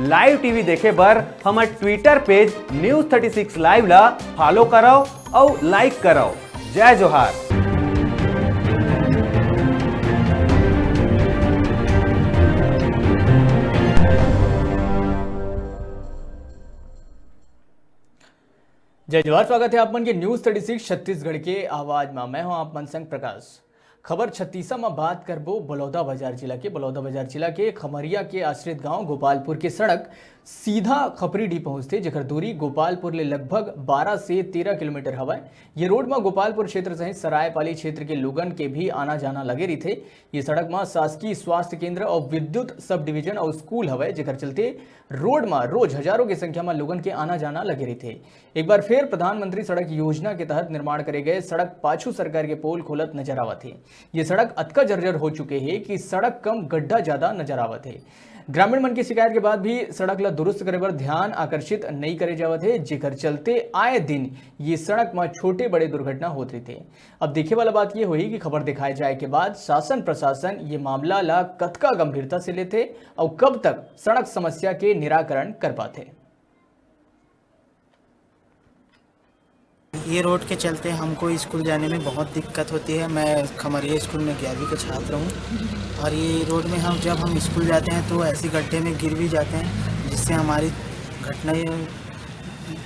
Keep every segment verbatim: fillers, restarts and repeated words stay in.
Live TV देखे बर हमर ट्विटर पेज न्यूज़ थर्टी सिक्स लाइव ला फॉलो करव अउ लाइक करव। जय जोहार। जय जोहार, स्वागत है आप मन के न्यूज़ थर्टी सिक्स छत्तीसगढ़ के आवाज में। मैं हूं आप मन संग प्रकाश। खबर छत्तीसा में बात करबो बलौदाबाजार जिला के। बलौदाबाजार जिला के खमरिया के आश्रित गांव गोपालपुर के सड़क सीधा खपरीडीह पहुंचथे, जेकर दूरी गोपालपुर ले लगभग बारह से तेरह किलोमीटर हवय। ये रोड म गोपालपुर क्षेत्र सहित सरायपाली क्षेत्र के लोगन के भी आना जाना लगे रहिथे। ये सड़क म शासकीय स्वास्थ्य केंद्र अउ विद्युत सब डिवीजन अउ स्कूल हवय, जेकर चलते रोड म रोज हजारों के संख्या म लोगन के आना जाना लगे रहिथे। एक बार फिर प्रधानमंत्री सड़क योजना के तहत निर्माण करे गए सड़क पाछू सरकार के पोल खोलत नजर आवत हे। ये सड़क अतका जर्जर हो चुके हे कि सड़क कम, गड्ढा ज्यादा नजर आवत हे। ग्रामीण मन की शिकायत के बाद भी सड़क ला दुरुस्त करे बर ध्यान आकर्षित नई करे जावत हे, जेकर चलते आए दिन ये सड़क म छोटे बड़े दुर्घटना होत रहिथे। अब देखे वाला बात ये होही कि खबर दिखाए जाए के बाद शासन प्रशासन ये मामला ला कतका गंभीरता से लेथे अउ कब तक सड़क समस्या के निराकरण कर पाथे। ये रोड के चलते हमको स्कूल जाने में बहुत दिक्कत होती है। मैं खमरिया स्कूल में ग्यारहवीं का छात्र हूँ और ये रोड में हम, जब हम स्कूल जाते हैं तो ऐसे गड्ढे में गिर भी जाते हैं, जिससे हमारी घटना,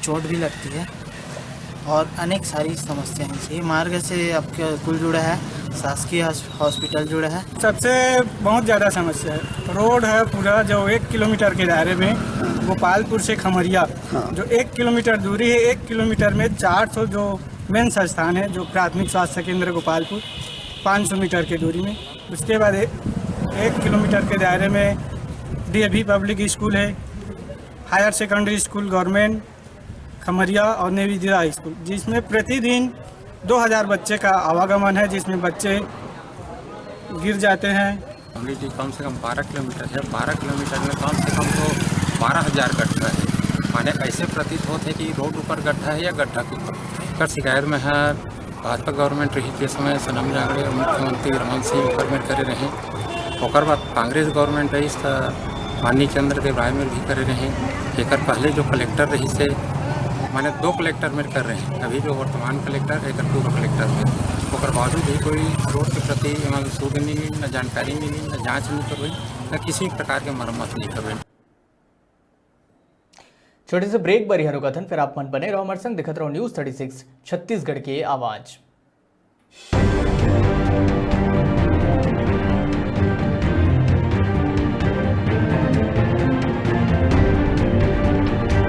चोट भी लगती है और अनेक सारी समस्याएं हैं। ये मार्ग से आपका स्कूल जुड़ा है, शासकीय हॉस-, हॉस्पिटल जुड़ा है। सबसे बहुत ज़्यादा समस्या है, रोड है पूरा जो एक किलोमीटर के दायरे में गोपालपुर से खमरिया, हाँ। जो एक किलोमीटर दूरी है, एक किलोमीटर में चार सौ जो मेन संस्थान है, जो प्राथमिक स्वास्थ्य केंद्र गोपालपुर, पाँच सौ मीटर की दूरी में। उसके बाद ए-, एक किलोमीटर के दायरे में डीएवी पब्लिक स्कूल है, higher secondary school government Khamariya और नेवी जिला स्कूल, जिसमें प्रतिदिन दो हज़ार बच्चे का आवागमन है, जिसमें बच्चे गिर जाते हैं। अमली जी कम से कम बारह किलोमीटर है, बारह किलोमीटर में कम से कम तो बारह हज़ार गड्ढा है। माने ऐसे प्रतीत होत है कि रोड ऊपर गड्ढा है या गड्ढा के ऊपर। एकर शिकायत में है भाजपा गवर्नमेंट रही के समय सनम जांगड़े मुख्यमंत्री रमन सिंह ओकर मेर करे रहे। ओकर बाद कांग्रेस गवर्नमेंट रही त माननीय चंद्रदेव राय मेर भी करे रहे। एकर पहले जो कलेक्टर रही से माने दो कलेक्टर मेर कर रहे हैं, अभी जो वर्तमान कलेक्टर एकर पूर्व कलेक्टर थे, ओकर बावजूद भी कोई रोड के प्रति एमन सुध नहीं मिली, न जानकारी मिली, न जांच नहीं करवाई, न किसी प्रकार के मरम्मत नहीं करवाई। छोटे से ब्रेक बर यहाँ रुकथन, फिर आप मन बने रहो हमारे संग, दिखत रहो न्यूज़ थर्टी सिक्स छत्तीसगढ़ के आवाज़।